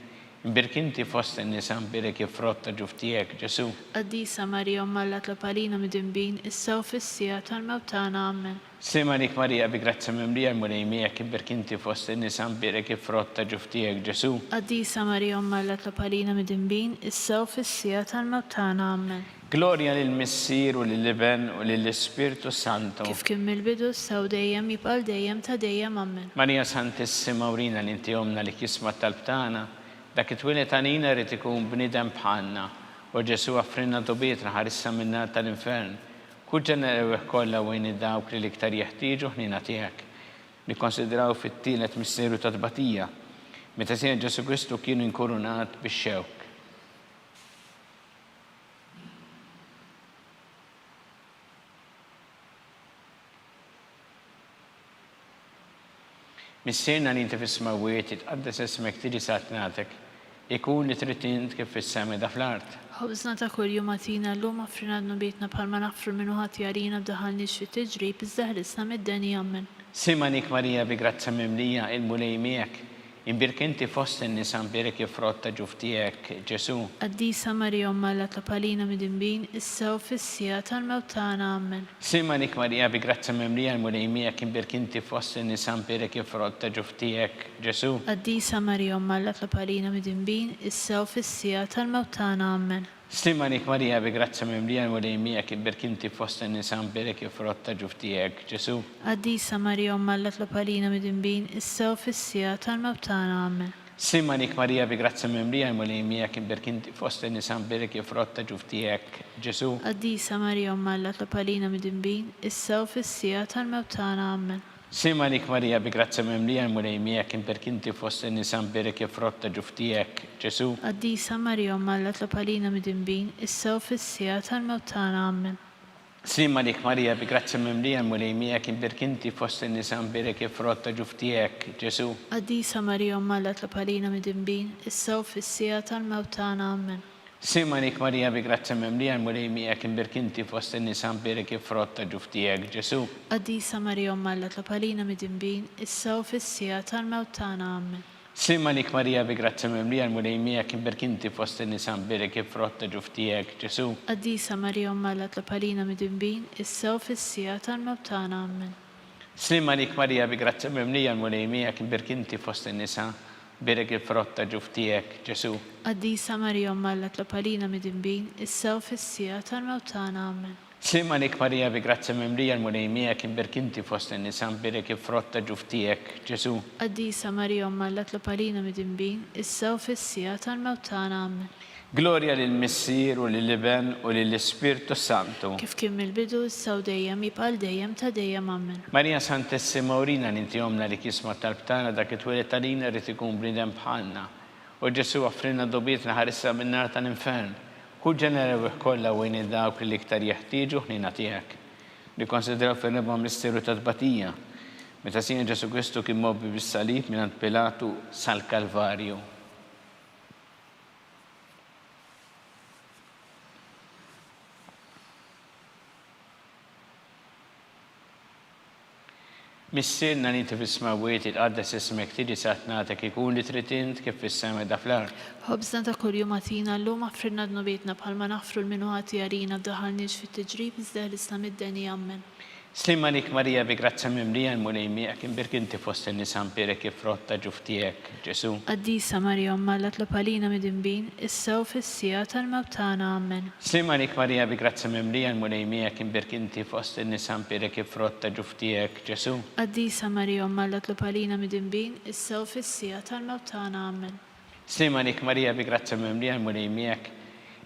imbierk inti fost in-nisa mbierek il-frott ta' ġuf tiegħek, Ġesù. Qaddisa Marija Omm Alla tlob għalina midinbin, issa u fis-siegħa tal-mewt tagħna. Ammen. Sliem għalik Marija bi grazzja mimlija l-Mulej miegħek, imbierk inti fost in-nisa mbierek il-frott ta' ġuf tiegħek, Ġesù. Qaddisa Marija Omm Alla tlob għalina midinbin, issa u fis-siegħa tal-mewt tagħna. Ammen. Glorja lill-Missier u lill-Iben u lill-Ispirtu s-Santu. Kif kien mill-bidu, issa u dejjem, jibqa' għal dejjem ta' dejjem. Ammen. Marija Santissima urina li inti Ommna li jisma' t-talb tagħna, dak li twieled għalina jrid ikun bniedem bħalna. O Ġesù aħfrilna dnubietna ħarisna min-nar tal-infern. Ħu ġenna l-erwieħ kollha u għin lil dawk li l-iktar jeħtieġu ħniena tiegħek. Nikkonsidraw fit-tielet misteru ta' tbatija, meta Sidna Ġesù Kristu kien inkurunat bix-xewk. Missierna li inti fis-smewwiet, jitqaddes ismek, tiġi saltnatek, ikun li trid int kif fis-sema qiegħda fl-art. Ħobżna ta' kuljum agħtina llum, aħfrilna dnubietna bħalma naħfru 'l min hu ħati għalina, ddaħħalniex fit-tiġrib, iżda ħlisna mid-deni. Ammen. Sliem għalik Marija bi grazzja mimlija, il-Mulej miegħek. Imbierka inti fost in-nisa mbierek il-frott ta' ġuf tiegħek, Ġesù. Qaddisa Marija Omm Alla tlob għalina midinbin, issa u fis-siegħa tal-mewt tagħna. Ammen. Sliem għalik Marija bi grazzja mimlija l-Mulej miegħek imbierka inti fost in-nisa mbierek il-frott ta' ġuf tiegħek, Ġesù. Qaddisa Marija Omm Alla tlob għalina midinbin, issa u fis-siegħa tal-mewt tagħna. Ammen. Sliem għalik Marija bi grazzja mimlija l-Mulej miegħek imbierk inti fost in-nisa mbierek il-frott ta' ġuf tiegħek, Ġesù. Qaddisa Marija Omm Alla tlob għalina midinbin issa u fis-siegħa tal-mewt tagħna. Ammen. Sliem għalik Marija bi grazzja mimlija l-Mulej miegħek imbierk inti fost in-nisa mbierek il-frott ta' ġuf tiegħek, Ġesù. Qaddisa Marija Omm Alla tlob għalina midinbin issa u fis-siegħa tal-mewt tagħna. Ammen. Sliem għalik Marija bi grazzja mimlija l-Mulej miegħek imbierk inti fost in-nisa mbierek il-frott ta' ġuf tiegħek, Ġesù. Qaddisa Marija Omm Alla tlob għalina midinbin, issa u fis-siegħa tal-mewt tagħna. Ammen. Sliem għalik Marija bi grazzja mimlija l-Mulej miegħek imbierk inti fost in-nisa mbierek il-frott ta' ġuf tiegħek, Ġesù. Qaddisa Marija Omm Alla tlob għalina midinbin, issa u fis-siegħa tal-mewt tagħna. Ammen. Sliem għalik Marija bi grazzja mimlija l-Mulej miegħek imbierk inti fost in-nisa mbierek il-frott ta' ġuf tiegħek Ġesù. Qaddisa Marija Omm Alla tlob għalina midinbin, issa u fis-siegħa tal-mewt tagħna. Ammen. Sliem għalik Marija bi grazzja mimlija l-Mulej miegħek imbierk inti fost in-nisa mbierek il-frott ta' ġuf tiegħek Ġesù. Qaddisa Marija Omm Alla tlob għalina midinbin, issa u fis-siegħa tal-mewt tagħna. Ammen. Sliem għalik Marija bi grazzja mimlija l-Mulej miegħek imbierk inti fost in-nisa Bierek il-frott ta' ġuf tiegħek, Ġesù. Qaddisa Marija Omm Alla tlob għalina midinbin, issa u fis-siegħa tal-mewt tagħna. Ammen. Sliem għalik Marija bi grazzja mimlija l-Mulej miegħek imbierk inti fost in-nisa mbierek il-frott ta' ġuf tiegħek, Ġesù. Qaddisa Marija Omm Alla tlob għalina midinbin, issa u fis-siegħa tal-mewt tagħna. Ammen. Glorja lill-Missier u lill-Iben u lill-Ispirtu s-Santu. Kif kien mill-bidu, issa u dejjem, jibqa' għal dejjem ta' dejjem. Ammen. Marija Santissima urina li inti Ommna li jisma' t-talb tagħna dak it-twelid għalina ried ikun bniedem bħalna. O Ġesù offrilna dgħubietna ħarisna min-nar tal-infern. Ħu ġenna l-erwieħ kollha u għin lil dawk li l-iktar jeħtieġu l-ħniena tiegħek. Nikkonsidraw fir-reba' misteru tat-tbatija, meta Sidna Ġesù Kristu kien mgħobbi bis-salib mingħand Pilatu sal-Kalvarju. Missierna li inti fis-smewwiet, jitqaddes ismek, tiġi saltnatek, ikun li trid int kif fis-sema da fl-art. Ħobżna ta' kuljum agħtina llum, aħfrilna dnubietna bħalma naħfru 'l min hu ħati għalina, ddaħħalniex fit-tiġrib iżda eħlisna mid-deni. Ammen. Sliem għalik Marija bi grazzja mimlija l-Mulej miegħek imbierk inti fost in-nisa mbierek il-frott ta' ġuf tiegħek, Ġesù. Qaddisa Marija Omm Alla tlob għalina midinbin, issa u fis-siegħa tal-mewt tagħna. Ammen. Sliem għalik Marija bi grazzja mimlija l-Mulej miegħek imbierk inti fost in-nisa mbierek il-frott ta' ġuf tiegħek, Ġesù. Qaddisa Marija Omm Alla tlob għalina midinbin, issa u fis-siegħa tal-mewt tagħna. Ammen. Sliem għalik Marija bi grazzja mimlija l-Mulej miegħek,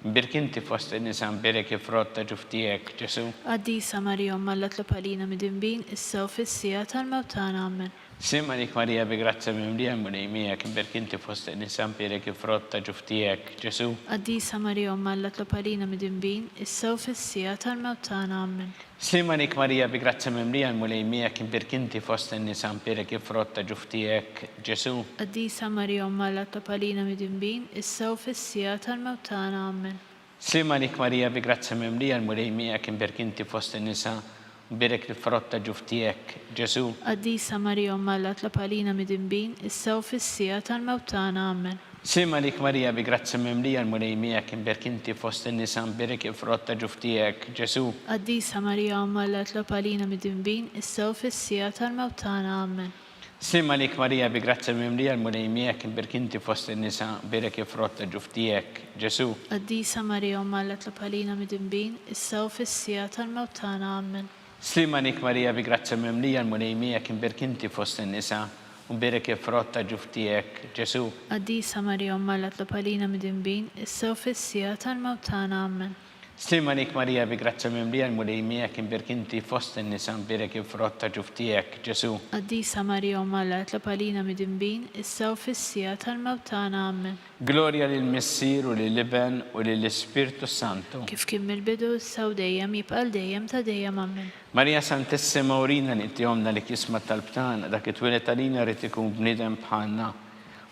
imbierk inti fost in-nisa mbierek il-frott ta' ġuf tiegħek, Ġesù. Qaddisa Marija Omm Alla tlob għalina midinbin, issa u fis-siegħa tal-mewt tagħna. Ammen. Sliem għalik Marija bi grazzja mimlija l-Mulej miegħek, imbierk inti fost in-nisa mbierek il-frott ta' ġuf tiegħek, Ġesù. Qaddisa Marija Omm Alla tlob għalina midinbin, issa u fis-siegħa tal-mewt tagħna. Ammen. Sliem għalik Marija bi grazzja mimlija l-Mulej miegħek imbierk inti fost in-nisa mbierek il-frott ta' ġuf tiegħek, Ġesù. Qaddisa Marija Omm Alla tlob għalina midinbin, issa u fis-siegħa tal-mewt tagħna. Ammen. Sliem għalik Marija bi grazzja mimlija l-Mulej miegħek imbierk inti fost in-nisa mbierek il-frott ta' ġuf tiegħek, Ġesù. Qaddisa Marija Omm Alla tlob għalina midinbin, issa u fis-siegħa tal-mewt tagħna. Ammen. Sliem għalik Marija bi grazzja mimlija l-Mulej miegħek imbierk inti fost in-nisa mbierek il-frott ta' ġuf tiegħek, Ġesù. Qaddisa Marija Omm Alla itlob għalina midinbin, issa u fis-siegħa tal-mewt tagħna. Ammen. Sliem għalik Marija bi grazzja mimlija l-Mulej miegħek imbierk inti fost in-nisa mbierek il-frott ta' ġuf tiegħek, Ġesù. Qaddisa Marija Omm Alla itlob għalina midinbin, issa u fis-siegħa tal-mewt tagħna. Ammen. Sliem għalik Marija bi grazzja mimlija l-Mulej miegħek imbierk inti fost in-nisa u mbierek il-frott ta' ġuf tiegħek, Ġesù. Qaddisa Marija Omm Alla tlob għalina midinbin, issa u fis-siegħa tal-mewt tagħna. Ammen. Sliem għalik Marija bi grazzja mimlija l-Mulej miegħek imbierk inti fost in-nisa mbierek il-frott ta' ġuf tiegħek, Ġesù. Qaddisa Marija Omm Alla tlob għalina midinbin, issa u fis-siegħa tal-mewt tagħna. Ammen. Glorja lill-Missier u lill-Iben u lill-Ispirtu s-Santu. Kif kien mill-bidu, issa u dejjem, jibqa' għal dejjem ta' dejjem. Ammen. Marija Santissima urina li inti Ommna li jisma' t-talb tagħna, dak li twieled għalina ried ikun bniedem bħalna.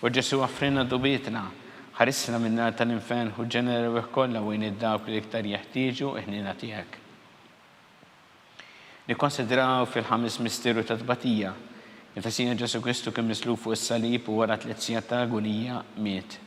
O Ġesù aħfrilna dnubietna, ħarisna min-nar tal-infern, ħu ġenna l-erwieħ kollha u għin lil dawk li l-iktar jeħtieġu l-ħniena tiegħek. Nikkonsidraw fil-ħames misteru ta' tbatija. Meta Sidna Ġesù Kristu kien mislub fuq is-salib u wara tliet sigħat ta' agunija miet.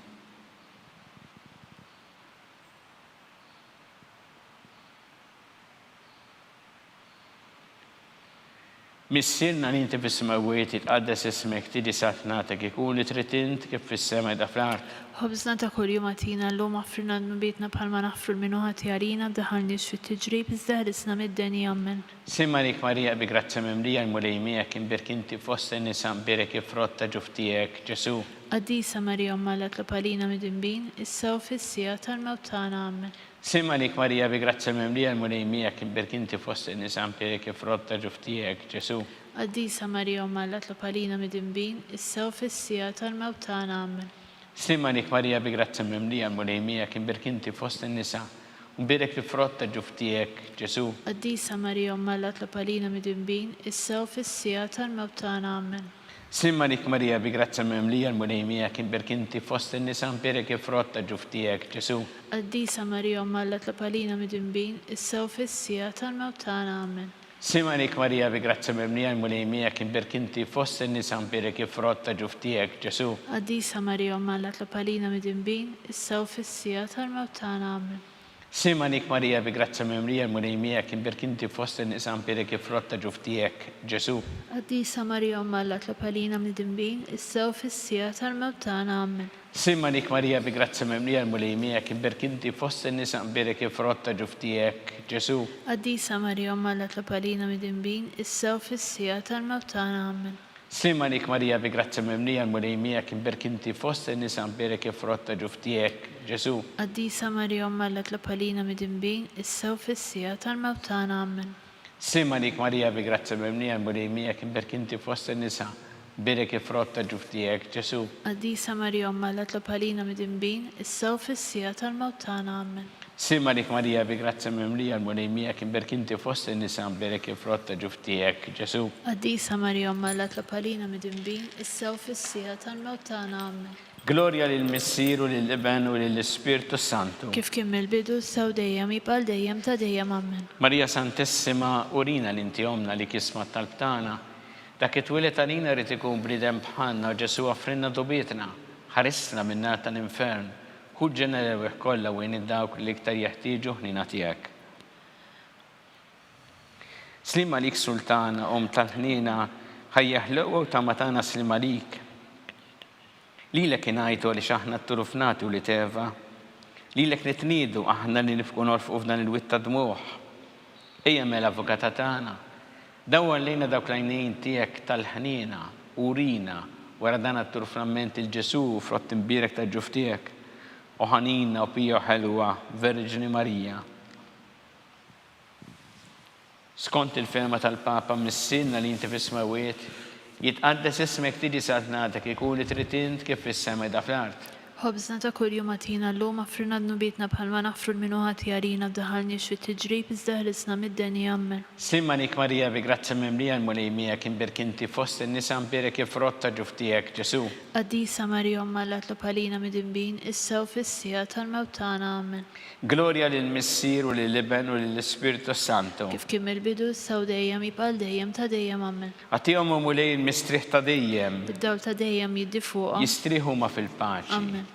Missierna li inti fis-smewwiet, jitqaddes ismek, tiġi saltnatek, ikun li trid int kif fis-sema jda fl-art. Ħobżna ta' kuljum agħtina llum, aħfrilna dnubietna bħalma naħfru 'l min hu ħati għalina, ddaħħalniex fit-tiġrib, iżda ħlisna mid-deni. Ammen. Sliem għalik Marija bi grazzja mimlija l-Mulej miegħek imbierk inti fost in-nisa mbierek il-frott ta' ġuf tiegħek, Ġesù. Qaddisa Marija Omm Alla tlob għalina midinbin, issa u fis-siegħa tal-mewt tagħna. Ammen. Sliem għalik Marija bi grazzja mimlija l-Mulej miegħek imbierk inti fost in-nisa mbierek il-frott ta' ġuf tiegħek, Ġesù. Qaddisa Marija Omm Alla tlob għalina midinbin, issa u fis-siegħa tal-mewt tagħna. Ammen. Sliem għalik Marija bi grazzja mimlija l-Mulej miegħek imbierk inti fost in-nisa u mbierek il-frott ta' ġuf tiegħek, Ġesù. Qaddisa Marija Omm Alla tlob għalina midinbin, issa u fis-siegħa tal-mewt tagħna. Ammen. Sliem għalik Marija bi grazzja mimlija l-Mulej miegħek imbierk inti fost in-nisa mbierek il-frott ta' ġuf tiegħek, Ġesù. Qaddisa Marija Omm Alla tlob għalina midinbin, issa u fis-siegħa tal-mewt tagħna. Ammen. Sliem għalik Marija bi grazzja mimlija l-Mulej miegħek imbierk inti fost in-nisa mbierek il-frott ta' ġuf tiegħek, Ġesù. Qaddisa Marija Omm Alla tlob għalina midinbin, issa u fis-siegħa tal-mewt tagħna. Ammen. Sliem għalik Marija bi grazzja mimlija l-Mulej miegħek imbierk inti fost in-nisa mbierek il-frott ta' ġuf tiegħek, Ġesù. Qaddisa Marija Omm Alla tlob għalina mnidinbin, issa u fis-siegħa tal-mewt tagħna. Ammen. Sliem għalik Marija bi grazzja mimlija l-Mulej miegħek imbierk inti fost in-nisa mbierek il-frott ta' ġuf tiegħek, Ġesù. Qaddisa Marija Omm Alla tlob għalina midinbin, issa u fis-siegħa tal-mewt tagħna. Ammen. Sliem għalik Marija bi grazzja mimlija l-Mulej miegħek imbierk inti fost in-nisa mbierek il-frott ta' ġuf tiegħek, Ġesù. Qaddisa Marija Omm Alla tlob għalina midinbin, issa u fis-siegħa tal-mewt tagħna. Ammen. Sliem għalik Marija bi grazzja mimlija l-Mulej miegħek imbierk inti fost in-nisa mbierek il-frott ta' ġuf tiegħek, Ġesù. Qaddisa Marija Omm Alla tlob għalina midinbin, issa u fis-siegħa tal-mewt tagħna. Ammen. Sliem għalik Marija bi grazzja mimlija l-Mulej miegħek imbierk inti fost in-nisa mbierek il-frott ta' ġuf tiegħek, Ġesù. Qaddisa Marija Omm Alla tlob għalina midinbin, issa u fis-siegħa tal-mewt tagħna. Ammen. Glorja lill-Missier u lill-Iben u lill-Ispirtu s-Santu. Kif kien mill-bidu, issa u dejjem, jibqa' għal dejjem ta' dejjem. Ammen. Marija Santissima, urina li inti Ommna li kisma t-talb tagħna. Dak li twieled għalina ried ikun bniedem bħalna u Ġesù offrilna dubietna, ħarisna min-nar tal-infern, Ħu l-ġenna l-erwieħ kollha u għin dawk li l-iktar jeħtieġu ħniena tiegħek. Sliem għalik Sultana, Omm tal-ħniena, ħajja ħlewwa u tama tagħna sliem għalik. Lilek ingħajtu għaliex aħna tturufnati wlied Eva. Lilek nitniedu aħna li nibku norfqu f'dan il-wied ta' dmugħ. Ejja mela Avukata tagħna, Dawwar lejna dawk l-għajnejn tiegħek tal-ħniena u urina wara dan għat-turframment 'il Ġesù, frott imbierek tal-ġuf tiegħek, o ħanina u pija u ħelwa Verġni Marija. Skont il-fehma tal-Papa, Missierna li inti fis-smewwiet, jitqaddes ismek tiġi saltnatek, ikun li trid int kif fis-sema qiegħda fl-art. Ħobżna ta' kuljum agħtina llum, aħfrilna dnubietna bħalma naħfru 'l min hu ħati għalina, ddaħħalniex fit-tiġrib, iżda eħlisna mid-deni. Ammen. Sliem għalik Marija bi grazzja mimlija l-Mulej miegħek imbierk inti fost in-nisa mbierek il-frott ta' ġuf tiegħek, Ġesù. Qaddisa Marija Omm Alla tlob għalina midinbin, issa u fis-siegħa tal-mewt tagħna. Ammen. Glorja lill-Missier u lill-Iben u lill-Ispirtu s-Santu. Kif kien mill-bidu, issa u dejjem, jibqa' għal dejjem ta' dejjem. Ammen. Agħtihom, o Mulej, il-mistrieħ ta' dejjem. Id-dawl ta' dejjem jiddi fuqhom. Jistrieħu huma fil-paċi. Ammen.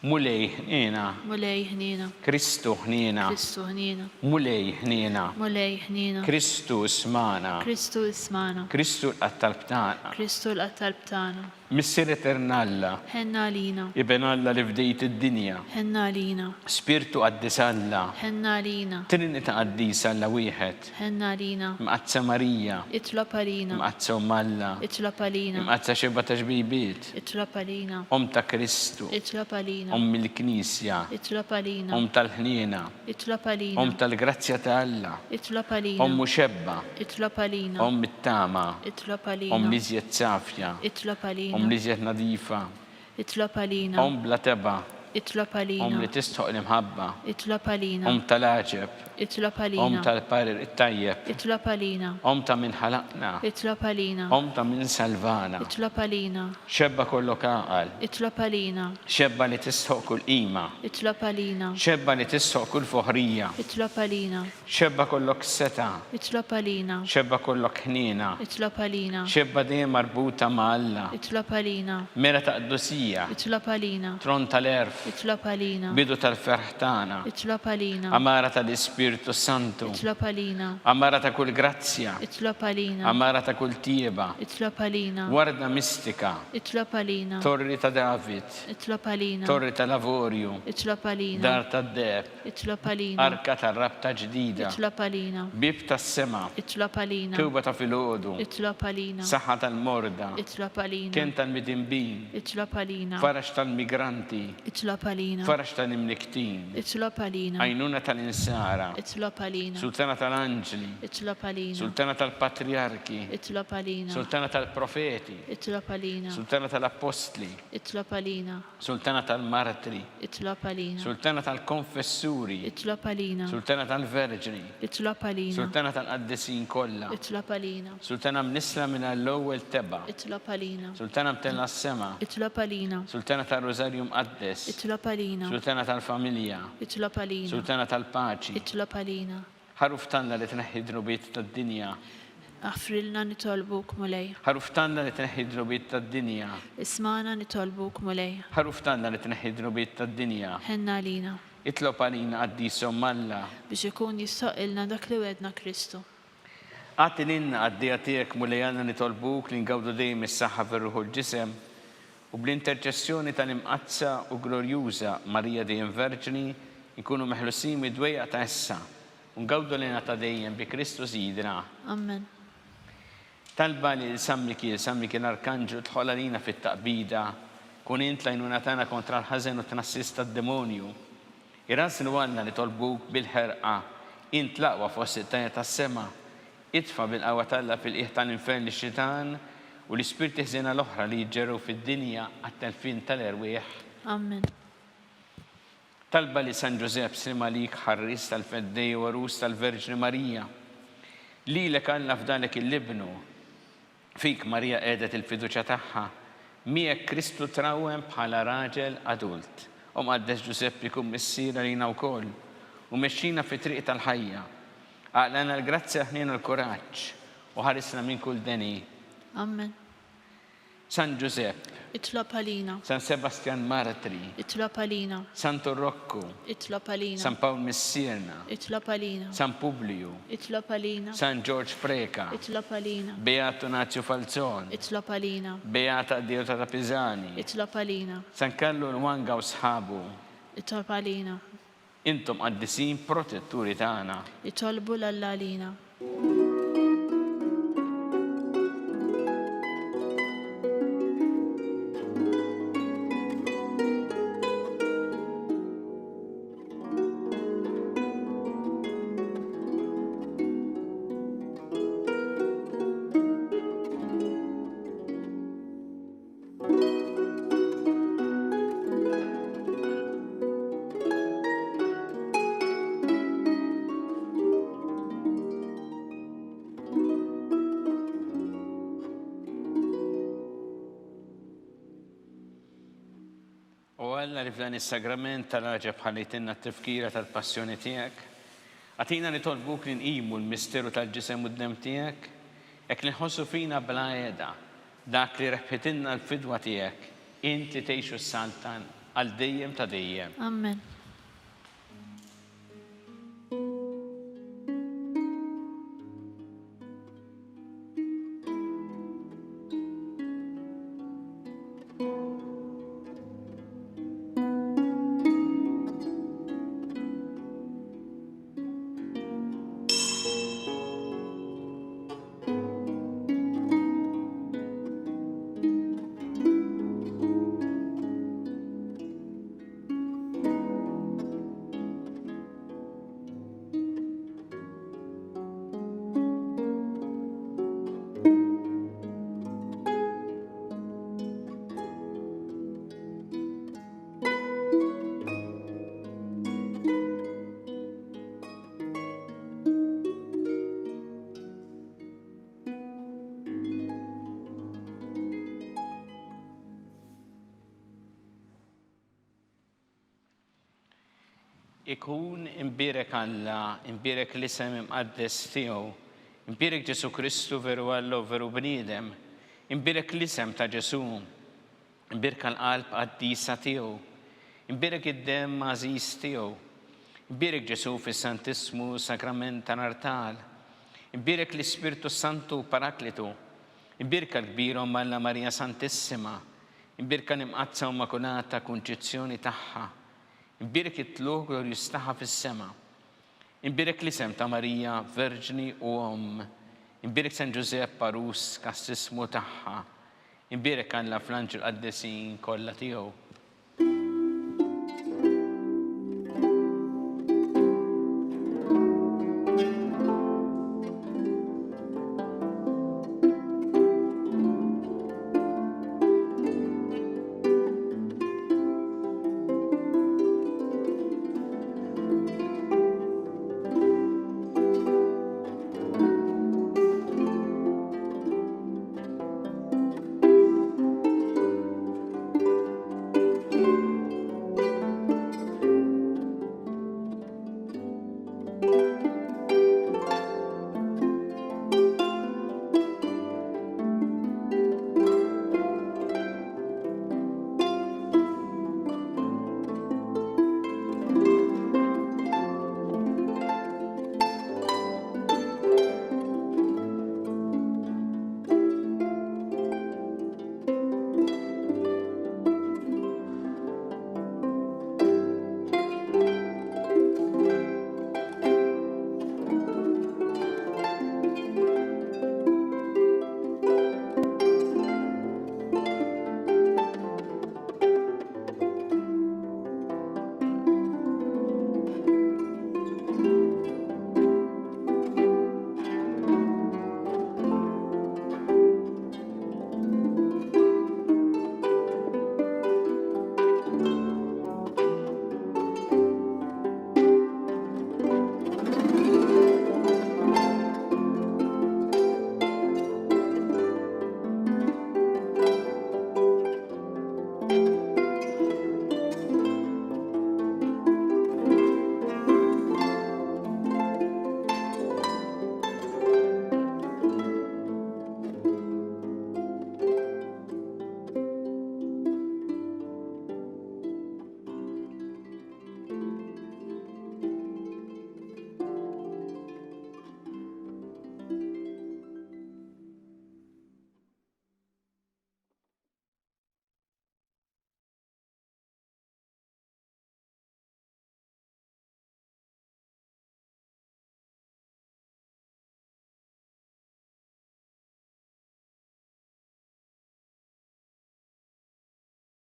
Mulej, ħniena. Mulej, ħniena. Kristu, ħniena. Kristu, ħniena. Mulej, ħniena. Mulej, ħniena. Kristu, ismagħna. Kristu, ismagħna. Kristu, ilqa' t-talb tagħna. Kristu, ilqa' t-talb tagħna. Missier Etern Alla. Ħenn għalina. Iben Alla li fdejt id-dinja. Ħenn għalina. Spirtu Qaddis Alla. Ħenn għalina. Trinità Qaddisa Alla wieħed. Ħenn għalina. Mqaddsa Marija. Itlob għalina. Mqaddsa Omm Alla. Itlob għalina. Imqaddsa Xebgħa ta' Xbejbiet. Itlob għalina. Omm ta' Kristu. Itlob għalina. Omm il-Knisja. Itlob għalina. Omm tal-ħniena. Itlob għalina. Omm tal-grazzja ta' Alla. Itlob għalina. Omm u xebba. Itlob għalina. Omm it-tama. Itlob għalina. Omm l-iżjed safja. Itlob għalina. Omm l-iżjed nadifa. Itlob għalina. Omm bla tebgħa. Itlob għalina. Omm li tistħoq l-imħabba. Itlob għalina. Omm tal-għaġeb. Itlob għalina. Omm tal-parir it-tajjeb. Itlob għalina. Omm ta' min ħalaqna. Itlob għalina. Omm ta' min salvana. Itlob għalina. Xebba kollok għaqal. Itlob għalina. Xebba li tistħoq kull qima. Itlob għalina. Xebba li tistħoq kull foħrija. Itlob għalina. Xebba kollok setgħa. Itlob għalina. Xebba kollok ħniena. Itlob għalina. Xebba dejjem marbuta ma' Alla. Itlob għalina. Mera ta' qdusija. Itlob għalina. Tron tal-għerf. Itlob għalina. Bidu tal-ferħ tagħna. Itlob għalina. Għamara tal-Ispirtu s-Santu. Itlob għalina. Għamara ta' kull grazzja. Itlob għalina. Għamara ta' kull tjieba. Itlob għalina. Warda mistika. Itlob għalina. Torri ta' David. Itlob għalina. Torri tal-avorju. Itlob għalina. Dar tad-deheb. Itlob għalina. Arka tar-rabta ġdida. Itlob għalina. Bieb tas-sema. Itlob għalina. Tewba ta' filgħodu. Itlob għalina. Saħħa tal-morda. Itlob għalina. Kenn tal-midinbin. Itlob għalina. Faraġ tal-migranti. Itlob għalina. Faraġ tal-imnikktin. Itlob għalina. Għajnuna tal-insara. Itlob għalina. Sultana tal-anġli. Itlob għalina. Sultana tal-patrijarki. Itlob għalina. Sultana tal-profeti. Itlob għalina. Sultana tal-appostli. Itlob għalina. Sultana tal-martri. Itlob għalina. Sultana tal-konfessuri. Itlob għalina. Sultana tal-verġni. Itlob għalina. Sultana tal-qaddisin kollha. Itlob għalina. Sultana mnissla mingħajr l-ewwel tebgħa. Itlob għalina. Sultana mtellgħa s-sema. Itlob għalina. Sultana tar-Rużarju Mqaddes. Itlob għalina. Sultana tal-familja. Itlob għalina. Sultana tal-paċi. Itlob għalina. Ħaruf t'Alla li tneħħi d-dnubiet tad-dinja. Aħfrilna nitolbuk, Mulej. Ħaruf t'Alla li tneħħi d-dnubiet tad-dinja. Ismagħna nitolbuk, Mulej. Ħaruf t'Alla li tneħħi d-dnubiet tad-dinja. Ħenn għalina. Itlob għalina qaddis Omm Alla. Biex ikun jistħoqqilna dak li wegħdna Kristu. Agħti lilna qaddejja tiegħek, Mulej Alla nitolbuk li ngawdu dejjem is-saħħa fir-ruħ u l-ġisem, u bl-interċessjoni tal-Imqaddsa u Glorjuża Marija Dejjem Verġni nkunu meħlusin mid-dwejjaq ta' issa u ngawdu l-hena ta' dejjem bi Kristu Sidna. Ammen. Talba lil San Mikiel, San Mikiel Arkanġlu dħol għalina fit-taqbida, kun int l-għajnuna tagħna kontra l-ħażen u t-tnassis tad-demonju. Irażżnu Alla nitolbuk bil-ħerqa, int l-aqwa fost it-tajja tas-sema, Itfa' bil-qawwa t'Alla fil-qiegħ tal-infern lix-xitan u l-ispirti ħżiena l-oħra li jiġġerrew fid-dinja għat-telfien tal-erwieħ. Ammen. Talba li San Ġużepp sliem għalik ħarries tal-Feddej u għarus tal-Verġni Marija. Lilek Alla fdalek 'il Ibnu. Fik Marija qiegħdet il-fiduċja tagħha. Miegħek Kristu trawwem bħala raġel adult. O Mqaddes Ġużeppi kun missier għalina wkoll u mexxina fit-triq tal-ħajja. Aqlagħna l-grazzja, l-ħniena u l-kuraġġ, u ħarisna minn kull deni. Ammen. San Ġużepp. Itlob għalina. San Sebastjan Martri. Itlob għalina. Santu Rokku. Itlob għalina. San Pawl Missierna. Itlob għalina. San Publiju. Itlob għalina. San Ġorġ Preca. Itlob għalina. Beatu Nazju Falzon. Itlob għalina. Beata Adeota Pisani. Itlob għalina. San Karlu Lwanga u sħabu. Itlob għalina. Intom qaddisin protetturi tagħna. Itolbu 'l Alla għalina. O Alla li f'dan is-sagrament tal-għaġeb ħallejtilna t-tifkira tal-passjoni tiegħek, agħtina nitolbuk li nqimu l-misteru tal-ġisem u d-demm tiegħek, hekk li nħossu fina bla heda Dak li rebħitilna l-fidwa tiegħek, int li tgħix u ssaltan għal dejjem ta' dejjem. Ammen. Ikun imbierek Alla, imbierek l-isem imqaddes tiegħu, imbierek Ġesù Kristu veru Alla u veru bniedem, imbierek l-isem ta' Ġesù, imbierka l-qalb qaddisa tiegħu, imbierek id-demm għażiż tiegħu, imbierek Ġesù fis-Santissmu Sagrament tal-Artal, imbierek l-Ispirtu s-Santu Paraklitu, imbierka l-kbira Omm Alla Marija Santissima, imbierka l-Imqaddsa u Immakulata Kunċizzjoni tagħha, Imbierek it-tlugħ glorjuż tagħha fis-sema. Imbierek l-isem ta' Marija, Verġni u Omm. Imbierek San Ġużepp, għarus kastissmu tagħha. Imbierek Alla fl-anġli qaddisin kollha tiegħu.